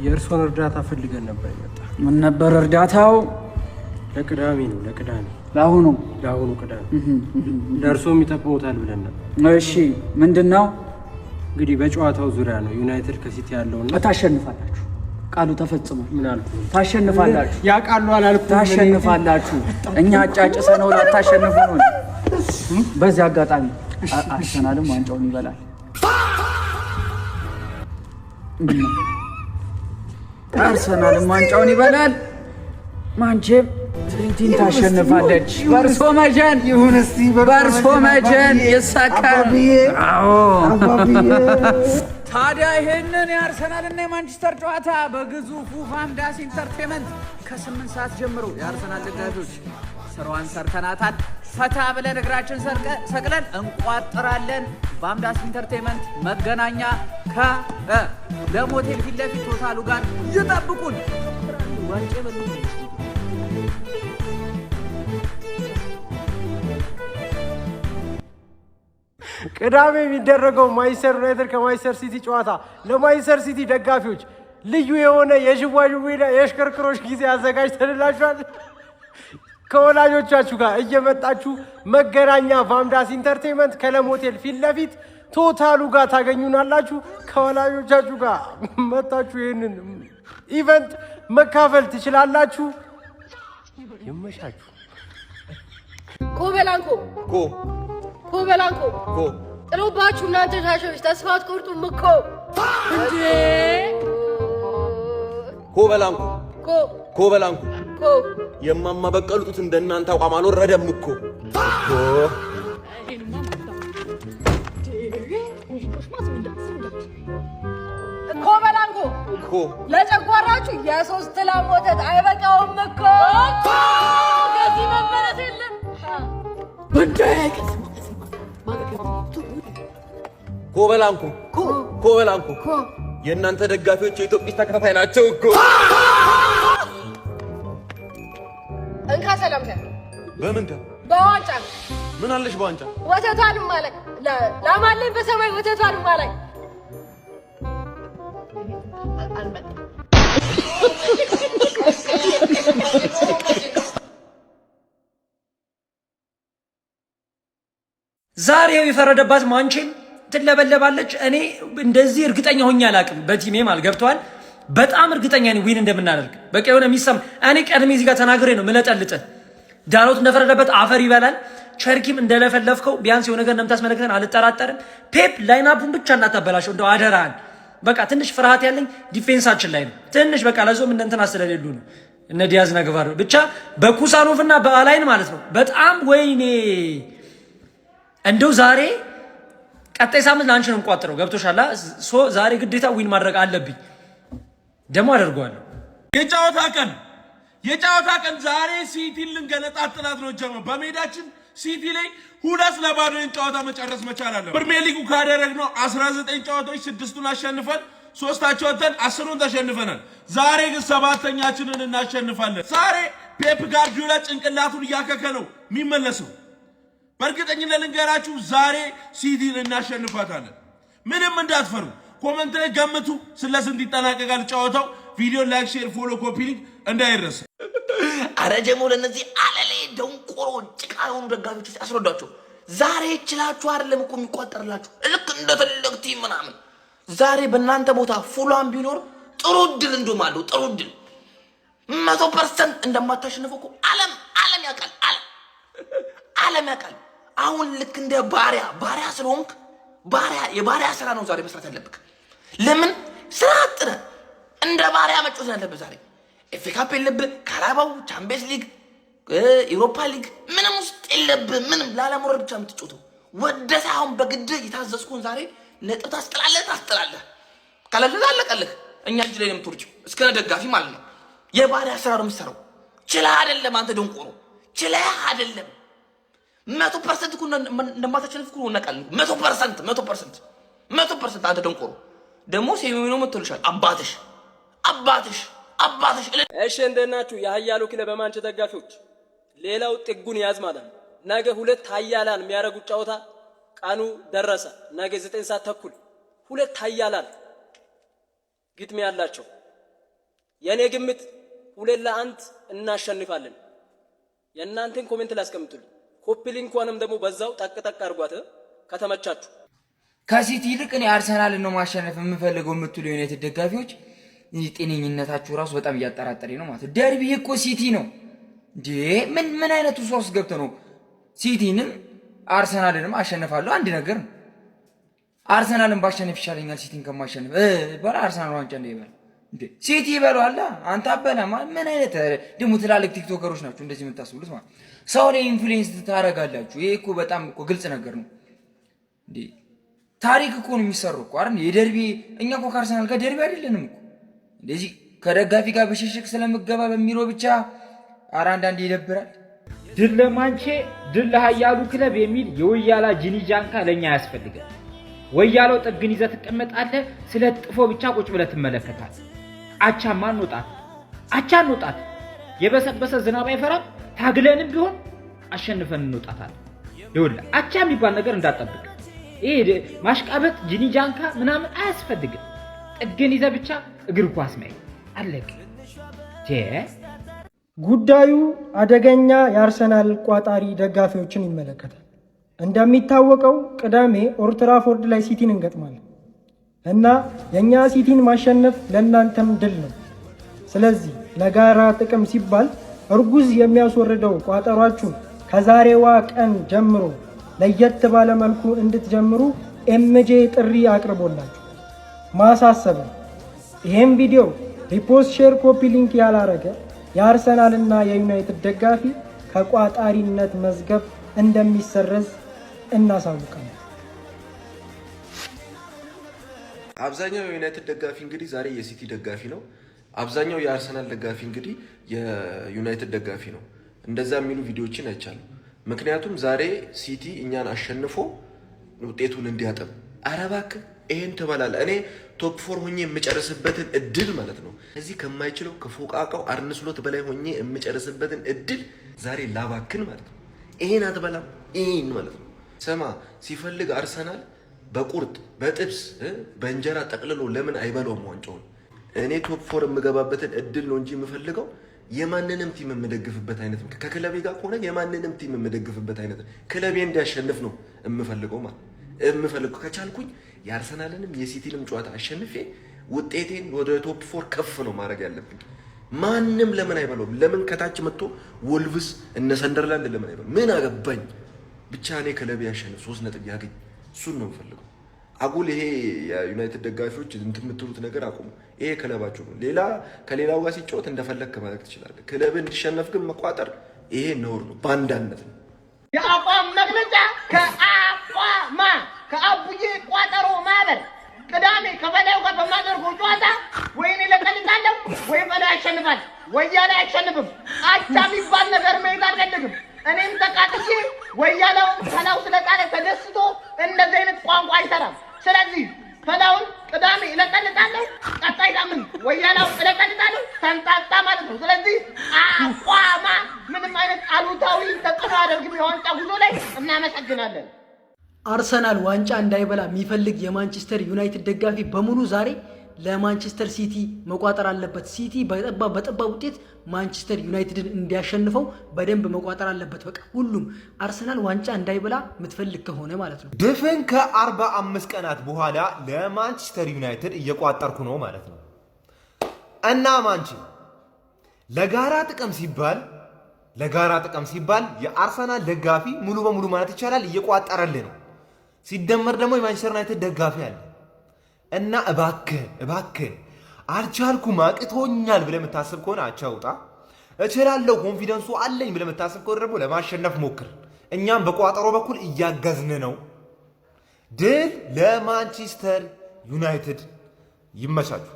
የእርስዎን እርዳታ ፈልገን ነበር የመጣ። ምን ነበር እርዳታው? ለቅዳሜ ነው፣ ለቅዳሜ። ለአሁኑ? ለአሁኑ ቅዳሜ ለእርስዎም ይጠቅሞታል ብለን ነበር። እሺ፣ ምንድን ነው? እንግዲህ በጨዋታው ዙሪያ ነው፣ ዩናይትድ ከሲቲ ያለውና ታሸንፋላችሁ። ቃሉ ተፈጽሟል። ምን አልኩ? ታሸንፋላችሁ። ያውቃሉ አላልኩም? ታሸንፋላችሁ። እኛ አጫጭሰ ነው ላታሸንፉ ነው። በዚህ አጋጣሚ አርሰናልም ዋንጫውን ይበላል። አርሰናልም ዋንጫውን ይበላል። ማንቼም ሲቲን ታሸንፋለች። በእርሶ መጀን፣ በእርሶ መጀን ይሳካል። አዎ፣ ታዲያ ይሄንን የአርሰናልና የማንቸስተር ጨዋታ በግዙፉ ቫምዳስ ኢንተርቴንመንት ከ8 ሰዓት ጀምሮ የአርሰናል ደጋፊዎች ስራዋን ሰርተናታል። ፈታ ብለን እግራችን ሰቅለን እንቋጥራለን። ቫምዳስ ኢንተርቴንመንት መገናኛ ከለም ሆቴል ፊት ለፊት ቶታሉ ጋር ይጠብቁን። ዋንጫ የበሉ። ቅዳሜ የሚደረገው ማንቸስተር ዩናይትድ ከማንቸስተር ሲቲ ጨዋታ ለማንቸስተር ሲቲ ደጋፊዎች ልዩ የሆነ የዥዋዥዌና የሽክርክሮች ጊዜ አዘጋጅተንላችኋል። ከወላጆቻችሁ ጋር እየመጣችሁ መገናኛ ቫምዳስ ኢንተርቴንመንት ከለም ሆቴል ፊት ለፊት ቶታሉ ጋር ታገኙናላችሁ። ከወላጆቻችሁ ጋር መጣችሁ ይህንን event መካፈል ትችላላችሁ። ይመቻችሁ። ኮበላንኮ። ኮ። ኮበላንኮ። ኮ። ጥሎባችሁ እናንተ ሻሾች ተስፋ አትቆርጡም እኮ እንዴ? ኮበላንኮ። ኮ። ኮበላንኮ። ኮ። የማማ በቀሉ ጡት እንደናንተ አቋም አልወረደም እኮ እኮ። ኮበላንኮ። ኮ። ለጨጓራችሁ የሶስት ላም ወተት አይበቃውም እኮ። ከዚህ መመለስ የለም። ኮበላንኮ፣ ኮበላንኮ፣ የእናንተ ደጋፊዎች የኢትዮጵያ ተከታታይ ናቸው እኮ። እንካ ሰላምታ። በምን? በዋንጫ። ምን አለሽ በዋንጫ? ወተቷንም አላይ፣ ላም አለኝ በሰማይ ወተቷንም አላይ። አልመጣም። ዛሬው የፈረደባት ማንቼም ትለበለባለች። እኔ እንደዚህ እርግጠኛ ሆኜ አላውቅም። በ team ኤ ማለት ገብተዋል። በጣም እርግጠኛ ነኝ win እንደምናደርግ። በቃ የሆነ የሚሰማ እኔ ቀድሜ እዚህ ጋር ተናግሬ ነው ምለጠልጥ። ዳሎት እንደፈረደበት አፈር ይበላል። ቸርኪም እንደለፈለፍከው ቢያንስ የሆነ ነገር እንደምታስመለክተን አልጠራጠርም። ፔፕ lineup ኡን ብቻ እንዳታበላሸው እንደው አደራህን። በቃ ትንሽ ፍርሃት ያለኝ defense ኣችን ላይ ነው። ትንሽ በቃ ለዞም እንደ እንትና ስለሌሉ ነው፣ እነ ዲያዝ ነግባር ብቻ በኩሳኖቭ እና በአላይን ማለት ነው። በጣም ወይኔ እንደው ዛሬ ቀጣይ ሳምንት ለአንቺ ነው የምቋጥረው። ገብቶሻል? So ዛሬ ግዴታ win ማድረግ አለብኝ። ደግሞ አደርገዋለሁ። የጨዋታ ቀን፣ የጨዋታ ቀን፣ ዛሬ ሲቲን ልንገነጣጥላት ነው። ጀመ በሜዳችን ሲቲ ላይ 2-0 ጨዋታ መጨረስ መቻል አለ። ፕሪሚየር ሊጉ ካደረግነው 19 ጨዋታዎች ስድስቱን አሸንፈን ሶስታቸው ወጥተን 10ሩን ተሸንፈናል። ዛሬ ግን ሰባተኛችንን እናሸንፋለን። ዛሬ ፔፕ ጋርዲዮላ ጭንቅላቱን እያከከ ነው የሚመለሰው። በእርግጠኝነት ልንገራችሁ ዛሬ ሲቲን እናሸንፋታለን። ምንም እንዳትፈሩ። Comment ላይ ገምቱ ስለ ስንት ይጠናቀቃል ጨዋታው። ቪዲዮ like፣ share፣ follow፣ copy link እንዳይረሳ። አረ ጀሞ ለእነዚህ አለሌ ደንቆሮ ጭቃ የሆኑ ደጋፊዎች አስረዷቸው። ዛሬ ይችላችሁ አይደለም እኮ የሚቋጠርላችሁ ልክ እንደ ትልቅ team ምናምን። ዛሬ በእናንተ ቦታ ፉላም ቢኖር ጥሩ እድል እንደውም አለው፣ ጥሩ እድል። 100% እንደማታሸንፈው እኮ ዓለም ዓለም ያውቃል። ዓለም ዓለም ያውቃል። አሁን ልክ እንደ ባሪያ፣ ባሪያ ስለሆንክ ባሪያ የባሪያ ስራ ነው ዛሬ መስራት ያለብክ። ለምን ስራ አጥነ እንደ ባሪያ መጫወት ነው ያለብህ ዛሬ። FA Cup የለብህ፣ ካራባው፣ ቻምፒየንስ ሊግ፣ ኢሮፓ ሊግ ምንም ውስጥ የለብህ። ምንም ላለመውረድ ብቻ የምትጫወተው ወደ ሳይሆን በግድ የታዘዝኩን ዛሬ ነጥብ ታስጥላለህ፣ ታስጥላለህ። ካለልህ አለቀልህ። እኛ እጅ ላይ ነው የምትወርጪው እስከነ ደጋፊ ማለት ነው። የባሪያ ስራ ነው የምትሰራው። ችለህ አይደለም አንተ ደንቆሮ፣ ችለህ አይደለም። 100% እኮ እንደማታሸንፍ እኮ እናውቃለን። 100%፣ 100%፣ 100%። አንተ ደንቆሮ ደግሞ ሴሚኖ መጥቶልሻል። አባትሽ፣ አባትሽ፣ አባትሽ። እሺ፣ እንዴት ናችሁ? የሀያሉ ክለብ በማንቸ ደጋፊዎች፣ ሌላው ጥጉን ያዝ ማለት ነው። ነገ ሁለት ሀያላን የሚያደርጉት ጨዋታ ቀኑ ደረሰ። ነገ 9:30 ሁለት ሀያላን። ግጥሚያ አላቸው። የእኔ ግምት 2-1 እናሸንፋለን። የእናንተን comment ላስቀምጡልኝ። Copy link ኳንም ደግሞ በዛው ጠቅ ጠቅ አድርጓት ከተመቻችሁ። ከሲቲ ይልቅ እኔ አርሰናልን ነው ማሸነፍ የምፈልገው የምትሉ የዩናይትድ ደጋፊዎች ጤነኝነታችሁ ራሱ በጣም እያጠራጠረኝ ነው ማለት ነው። ደርቢ እኮ ሲቲ ነው እንዴ! ምን ምን አይነቱ ሶስት ገብተ ነው? ሲቲንም አርሰናልንም አሸንፋለሁ አንድ ነገር ነው። አርሰናልን ባሸንፍ ይሻለኛል ሲቲን ከማሸንፍ በላ። አርሰናል ዋንጫ እንዳይበላ እንዴ ሲቲ ይበላዋል። አንተ አበላማ። ምን አይነት ደግሞ ትላልቅ ቲክቶከሮች ናቸው እንደዚህ የምታስብሉት ማለት ሰው ላይ influence ታደርጋላችሁ። ይሄ እኮ በጣም እኮ ግልጽ ነገር ነው እንዴ። ታሪክ እኮ ነው የሚሰራው እኮ አይደል? የደርቢ እኛ እኮ ከአርሰናል ጋር ደርቢ አይደለንም እኮ። እንደዚህ ከደጋፊ ጋር ብሽሽቅ ስለምገባ በሚለው ብቻ ኧረ አንዳንዴ ይደብራል። ድል ለማንቼ፣ ድል ለሀያሉ ክለብ የሚል የወያላ ጂኒ ጃንካ ለእኛ አያስፈልገን። ወያላው ጥግን ይዘህ ትቀመጣለህ። ስለ ጥፎ ብቻ ቁጭ ብለህ ትመለከታለህ። አቻማ እንውጣት፣ አቻ እንውጣት። የበሰበሰ ዝናብ አይፈራም። ታግለንም ቢሆን አሸንፈን እንውጣታለን። ይኸውልህ አቻ የሚባል ነገር እንዳጠብቅ። ይሄ ማሽቃበጥ ጂኒ ጃንካ ምናምን አያስፈልግም። ጥግን ይዘህ ብቻ እግር ኳስ ማየት አለቅ። ጉዳዩ አደገኛ የአርሰናል ቋጣሪ ደጋፊዎችን ይመለከታል። እንደሚታወቀው ቅዳሜ ኦልድትራፎርድ ላይ ሲቲን እንገጥማለን እና የእኛ ሲቲን ማሸነፍ ለእናንተም ድል ነው። ስለዚህ ለጋራ ጥቅም ሲባል እርጉዝ የሚያስወርደው ቋጠሯችሁን ከዛሬዋ ቀን ጀምሮ ለየት ባለ መልኩ እንድትጀምሩ ኤምጄ ጥሪ አቅርቦላችሁ ማሳሰብ። ይህም ቪዲዮ repost፣ share፣ copy link ያላረገ የአርሰናልና የዩናይትድ ደጋፊ ከቋጣሪነት መዝገብ እንደሚሰረዝ እናሳውቃለን። አብዛኛው የዩናይትድ ደጋፊ እንግዲህ ዛሬ የሲቲ ደጋፊ ነው። አብዛኛው የአርሰናል ደጋፊ እንግዲህ የዩናይትድ ደጋፊ ነው። እንደዛ የሚሉ ቪዲዮዎችን አይቻለሁ። ምክንያቱም ዛሬ ሲቲ እኛን አሸንፎ ውጤቱን እንዲያጠብ። ኧረ እባክህ ይሄን ትበላለህ። እኔ top four ሆኜ የምጨርስበትን እድል ማለት ነው እዚህ ከማይችለው ከፎቃቃው አርነ ስሎት በላይ ሆኜ የምጨርስበትን እድል ዛሬ ላባክን ማለት ነው። ይሄን አትበላም፣ ይሄን ማለት ነው። ስማ፣ ሲፈልግ አርሰናል በቁርጥ በጥብስ በእንጀራ ጠቅልሎ ለምን አይበላውም ዋንጫውን? እኔ top four የምገባበትን እድል ነው እንጂ የምፈልገው የማንንም team የምደግፍበት አይነት ከክለቤ ጋር ከሆነ የማንንም team የምደግፍበት አይነት ክለቤ እንዲያሸንፍ ነው የምፈልገው ማለት የምፈልገው። ከቻልኩኝ የአርሰናልንም የሲቲንም ጨዋታ አሸንፌ ውጤቴን ወደ top four ከፍ ነው ማድረግ ያለብኝ። ማንም ለምን አይበለውም? ለምን ከታች መጥቶ ወልቭስ እነ ሰንደርላንድ ለምን አይበለው? ምን አገባኝ? ብቻ እኔ ክለቤ ያሸንፍ፣ 3 ነጥብ ያገኝ፣ እሱን ነው የምፈልገው። አጉል ይሄ የዩናይትድ ደጋፊዎች እንትን የምትሉት ነገር አቁሙ። ይሄ ክለባችሁ ነው። ሌላ ከሌላው ጋር ሲጫወት እንደፈለግክ ማለት ትችላለህ። ክለብ እንዲሸነፍ ግን መቋጠር ይሄ ነውር ነው፣ ባንዳነት ነው። የአቋም መግለጫ ከአቋማ ከአቡዬ ቋጠሮ ማህበር፣ ቅዳሜ ከበላዩ ጋር በማደርገው ጨዋታ ወይ እኔ ለቀልጣለሁ ወይ በላይ ያሸንፋል። ወያኔ አያሸንፍም። አቻ የሚባል ነገር መሄድ አልፈልግም። እኔም ተቃጥዬ ወያላውን ፈላው ስለጣለ ተደስቶ እንደዚህ አይነት ቋንቋ አይሰራም። ስለዚህ ፈላውን ቅዳሜ እለቀልጣለሁ፣ ቀጣይ ሳምንት ወያላውን እለቀልጣለሁ። ተንጣጣ ማለት ነው። ስለዚህ አቋማ ምንም አይነት አሉታዊ ተጽዕኖ አያደርግም የዋንጫ ጉዞ ላይ። እናመሰግናለን። አርሰናል ዋንጫ እንዳይበላ የሚፈልግ የማንቸስተር ዩናይትድ ደጋፊ በሙሉ ዛሬ ለማንቸስተር ሲቲ መቋጠር አለበት። ሲቲ በጠባብ በጠባብ ውጤት ማንቸስተር ዩናይትድን እንዲያሸንፈው በደንብ መቋጠር አለበት። በቃ ሁሉም አርሰናል ዋንጫ እንዳይበላ የምትፈልግ ከሆነ ማለት ነው። ድፍን ከ45 ቀናት በኋላ ለማንቸስተር ዩናይትድ እየቋጠርኩ ነው ማለት ነው። እና ማንቺ ለጋራ ጥቅም ሲባል የአርሰናል ደጋፊ ሙሉ በሙሉ ማለት ይቻላል እየቋጠረልህ ነው። ሲደመር ደግሞ የማንቸስተር ዩናይትድ ደጋፊ አለ እና እባክህን እባክህን አልቻልኩም አቅቶኛል ብለህ የምታስብ ከሆነ አቻ ውጣ። እችላለሁ confidence ኡ አለኝ ብለህ የምታስብ ከሆነ ደግሞ ለማሸነፍ ሞክር። እኛም በቋጠሮ በኩል እያገዝን ነው። ድል ለማንቸስተር ዩናይትድ። ይመቻችሁ።